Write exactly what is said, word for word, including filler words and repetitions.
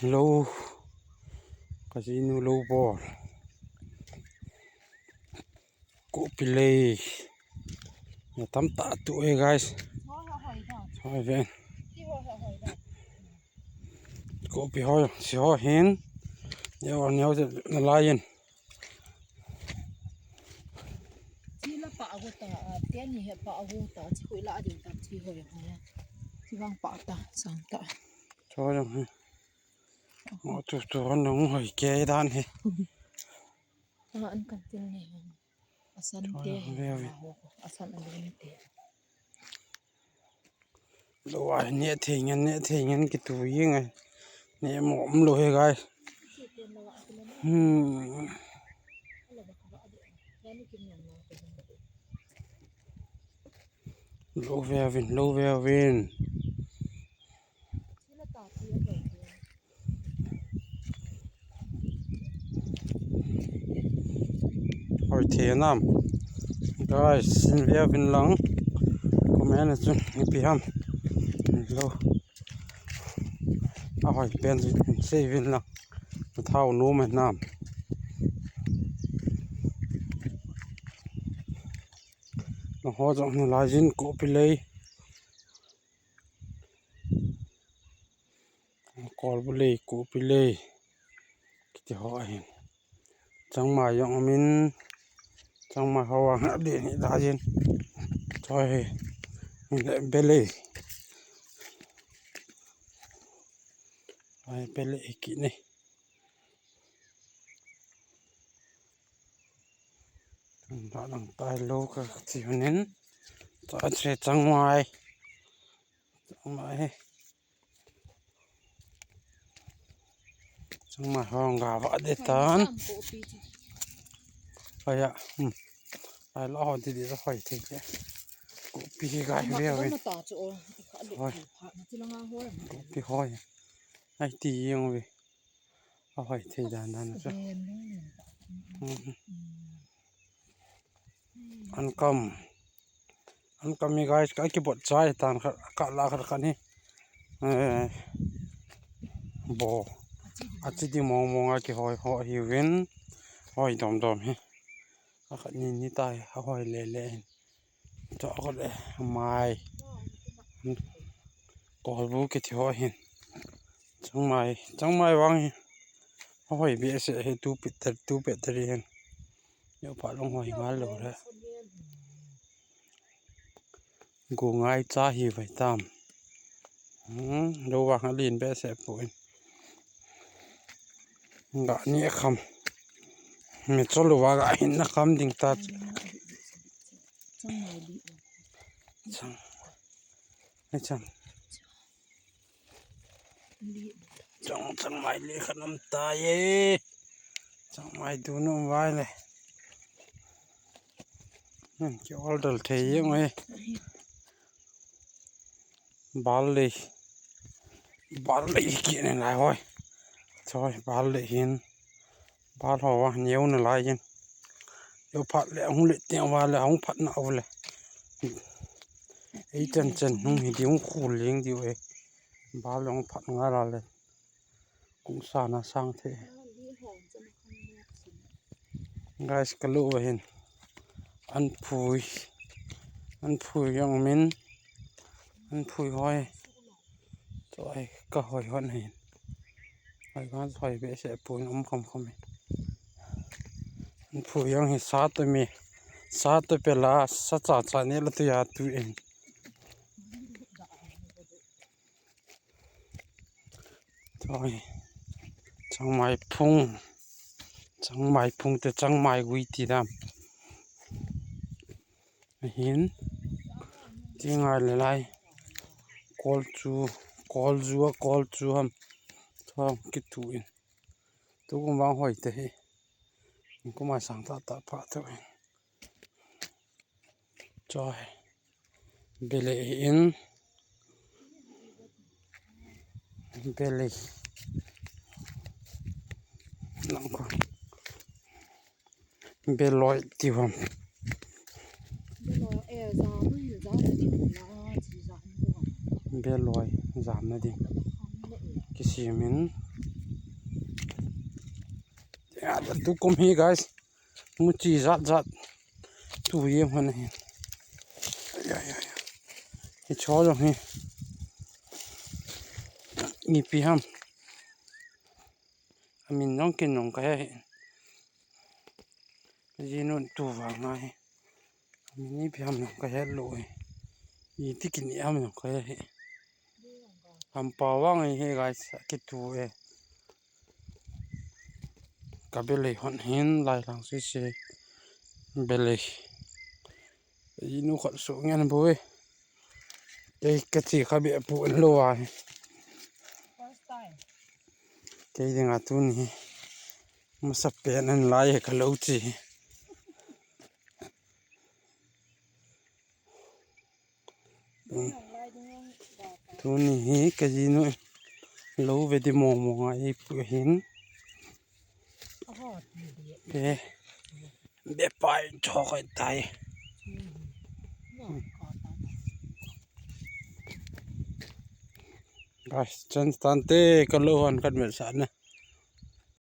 Lou. Kajinu lou bol. Kopi lei. Ya tam ta tu e, guys. Hoi ven. Kopi hoi, si hoi hin. Neo, neo, na lai in. Chi la pa agu ta, a, te ni he pa agu ta, chi hui la ding ta, chi hoi hoi. Chi vang pa ta, sang ta. Cho jong he. Mo tu tu han nung hoi ke dan he. A, an kan tin ni he. Asan te he. Asan an te. Lou a, ne thei ngen, ne thei ngen kitu jing e. Ne mo um lou he, guys. Hmm. Lou ve vin, lou ve vin. Hoi thei nam. Guys, in ve vin lang. Comment a chun ipi ham. Lou. A hoi pen chun sei vin lang. Thao nu me nam. Nangho jong nalai jin kopi lei. Kolbu lei, kopi lei. Kiti ho ahin. Changmai jong amin. Changmai ho ang ha de ni da jin. Choi he. Ni le be lei. Ai, be lei ki ni. Da lang tai lou ka ti nin. Cha che changmai. Changmai he. Changmai hong ga va de tan. Hoi ya. Hmm. Ai lo ho di di hoi thei che. Kopi hi ga ve ve. Hoi. Kopi hoi. Ai ti jeng ve. A hoi thei dan dan chu. An kam. An kam hi, guys, ka kibot chai tan khat, ka la khat khat hi. Eh, bo. Achi di mong mong a kihoi ho hi vin. Hoi dom dom hi. A khat ni ni tai, a hoi le le hin. Cho ko le mai. Kolbu kiti ho hin. Changmai, changmai vang hi. Hoi behseh hi tu pit ta, tu pet ta ri hin. Yo pa long hoi ngal lou le. Gu ngai cha hi vai tam. Hmm, lou vang a lin behseh poi. Ga ni a kham. Mi cho lou va ga hin na kham ding ta. Chang. Ni chang. Chang, changmai li khat um ta ye. Changmai du nom vai le. Hmm, ki order thei ye ngai. Bal lei. Bal lei ki ne lai hoi. Choi, bal lei hin. Bal ho va neo na lai hin. Yo phat le hung le tiang va le hung phat na u le. Ei chen chen hung hi di hung khul ling di u e. Bal le hung phat nga la le. Kung sa na sang the. Guys, ka lu va hin. An phui. An phui jong min. An phui hoi. Choi, ka hoi hon hin. Hoi kan hoi behseh pun um kham kham hin. An phui jong hi sa to mi. Sa to pe la, sa cha cha ne la tu ya tu in. Choi. Changmai phung. Changmai phung te changmai gui ti dam. Ahin. Ti ngai le lai. Kol chu, kol ju a, kol chu ham. Thong kitu in. Tu kum vang hoi te hi. Kum a sang ta ta pha tu in. Choi. Bele in. Bele. Nang ko. Beloi ti ham. Beloi, eh, za, za, za, za, za, za, za, za. Beloi jamna ding. Kisimin. Ya, tukum hi, guys. Muchi jat jat. Tu yem hon hi. Ya, ya, ya. Hicho jong hi. Ipi ham. Amin jong kin jong kahe. Jinun tu vang ahi. Amin ipi ham jong kahe lou e. Iti kin ham jong kahe. Hampa vang ahi, guys, akitu e. Ka belei hon hin lai lang sisi. Belei. Inu khat su ngen bu e. Kei kachi kha be pu an lou a. Kei dinga tuni. Masapen an lai ka lou chi. Tuni hi ka jinu lou ve di mong mong a ipu hin. Be pai tho kai tai. Guys, chance tante ka lou han kan mel sa na.